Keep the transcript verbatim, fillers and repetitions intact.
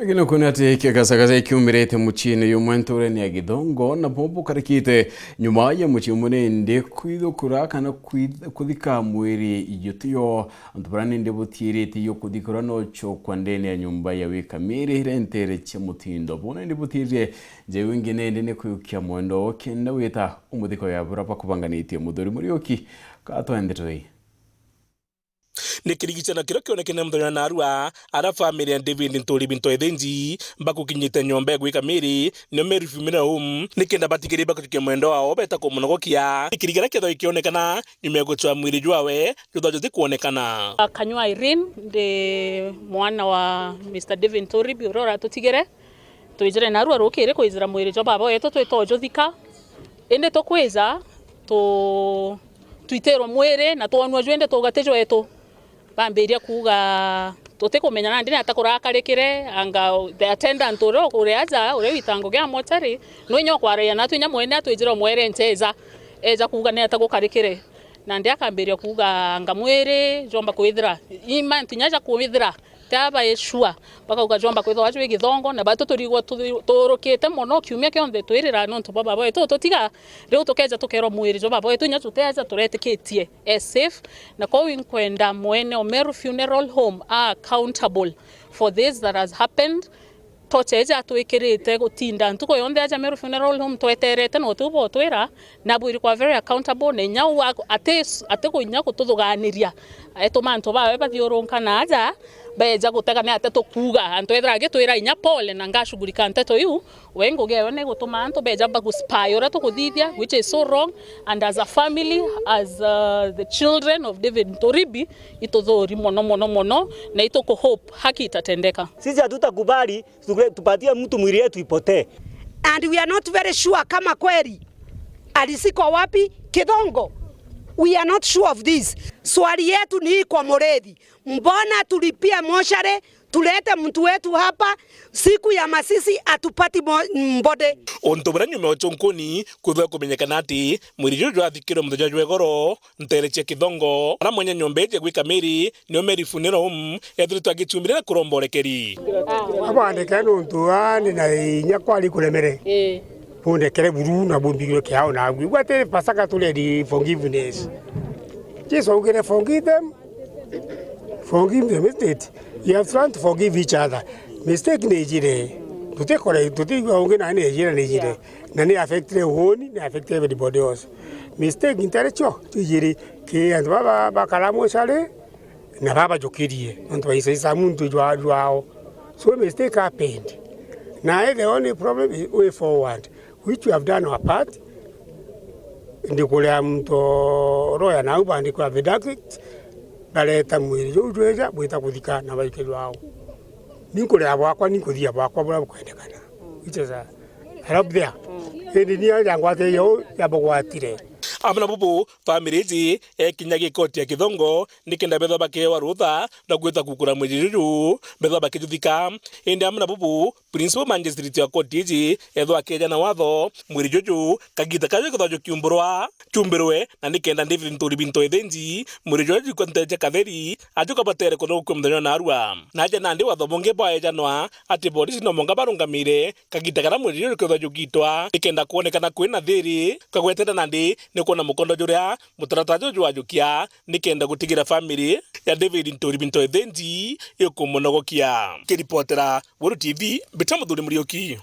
Lakini ukwona ati kigacagaca kiumirite muciini jumwe nturene ya Githongo, na bubu bukarikite nyuma ya mucii umwe nindi kwithukura kana kwith-, kuthika mwiri jutio. Antu baria nindi butiirite jo kuthikirwa no chokwa ndene ya nyumba ya wikamiri iria ntere cia mutindo. Bo nindi butiirire njeu ingi nindi ni kwiukia mwendo kenda wita umuthiko ya buria bakubanganitie. Muthuri Muriuki, ka twende tui. Ni kirigicano kiria kionekene muthenya wa narua, aria family ya David Nturi Binto Ethinji bakukinyite nyomba ya gwika miri, nio Mary Funeral Home, nikenda batigiri bakujukia mwendo wao beta kumunogokia. Ni kirigiria kethwa gikionekana nyuma ya gucwa mwiri jwawe juthwa juti kuonekana. Kanyua Irene, ndi mwana wa Mister David Nturi Bi uria uratutigire. Twijire narua rukiri kwijira mwiri jwa baba wetu twita ujuthika. Indi tukwija, tu-, twitirwe mwiri na twonua jwindi tuuga ti jwetu. Bambiria kuuga tutikumenya nandi ni ata kurakarikire, anga the attendant uria ukuri aja, uria witango gia mochari, nwe inya ukwaragia natu inya mwene atwijire umwere ncheja, eja kuuga ni ata gukarikire. Nandi akambiria kuuga anga mwiri jomba kwithira, i mantu inya ja kwithira, ti aba sure. Bakauga jomba kwithirwa jwi Githongo, na batu turigwa tu-, tuurukite mono kiumia kionthe twirira nontu bwa baba wetu ututiga. Riu tukeja tukerwa mwiri jwa baba wetu inya tuteja turetikitie e safe. Na kou inkwenda mwene Omeru Funeral Home a accountable for this that has happened. Tocha iji atwikirite gutinda ntuku yonthe aja Meru Funeral Home tweterete na utiu bwotwira, na bwiri kwa very accountable, na inya uu aku-, ati, ati kuinya gututhuganiria. Etuma antu bawe bathiurunka na aja, beja gutega ni ate tukuuga. Antu ethira agitwira inya pole na ngashughulika nteto iu, we ngugi ewe ni gutuma antu beja baguspy uria tukuthithia, which is so wrong, and as a family, as, uh, the children of David Nturibi, ituthuri mono, mono, mono, na itukuhope haki itatendeka. Sisi hatutakubali tukule-, tupatie mtu mwili yetu ipotee. And we are not very sure kama kweli alizikwa wapi Kithongo. We are not sure of this. Swali yetu ni hii kwa Muriithi. Mbona tulipia mochari, tulete mtu wetu hapa, siku ya masisi hatupati mo-, mbode? Untu buria nyuma ya uchunkuni kwithirwa kumenyekana ati mwiri juju jwathikirwe muthenya jwa igoro, ntere cia Kithongo, aria mwene nyomba iji ya gwika miri, nio Mary Funeral Home, ethiritwe agichumbire na kuromba urekeri. Abandike nontu ani na inya kwari kuremere. Ii. Bundekere buru na bumbigirwe kiao na agwi. Igua ati Pasaka turi ready forgiveness. Jesu augire, "Forgive them. Forgive them, isn't it? You have learned to forgive each other." Mistake ni ijire. Tutikore, tutigua ungi na ni ijire, ni ijire. Na ni affectire uuni, ni affectire everybody else. Mistake ntari cio, twijiri ki antu baba bakara mochari, na babajukirie, nontu baisaisaa muntu jwa-, jwao. So mistake happened. Na the only problem is way forward, which we have done our part. Ndikuria muntu lawyer nau bandikwa affidavit, bareta mwiri juu jweja, bwita kuthika na baike jwao. Ninkuria bwakwa, ninkuthia bwakwa buria bukwendekana. Which is a, I hope there. Indi ni aja ngwate yo ya bugwatire. Amwe na bubu, family iji ekinya gikoti ya Kithongo nikenda bethwa bakeewa rutha na gwita kukura mwiri juju, bethwa bakijuthika. Indi amwe na bubu, Principal Magistrate wa koti iji ethwa akeja na watho, mwiri juju kagita kajo kethwa jukiumburwa, kiumbirwe, na nikenda David Nturi Binto Ethinji, mwiri juju jukwentete katheri, ajuka batere kuthukua muthenya wa narua. Na aja nandi watho bungi bwaejanwa ati polisi no monga barungamire kagita karia mwiri juju kethwa jugitwa, nikenda kwonekana kwina thiri, kagwetete nandi ni kwona mukondo juria mutaratara juju jwajukia, nikenda gutigira family ya David Nturi Binto Ethinji ikumunogokia. Kiripotera Weru T V, mbita Muthuri Muriuki.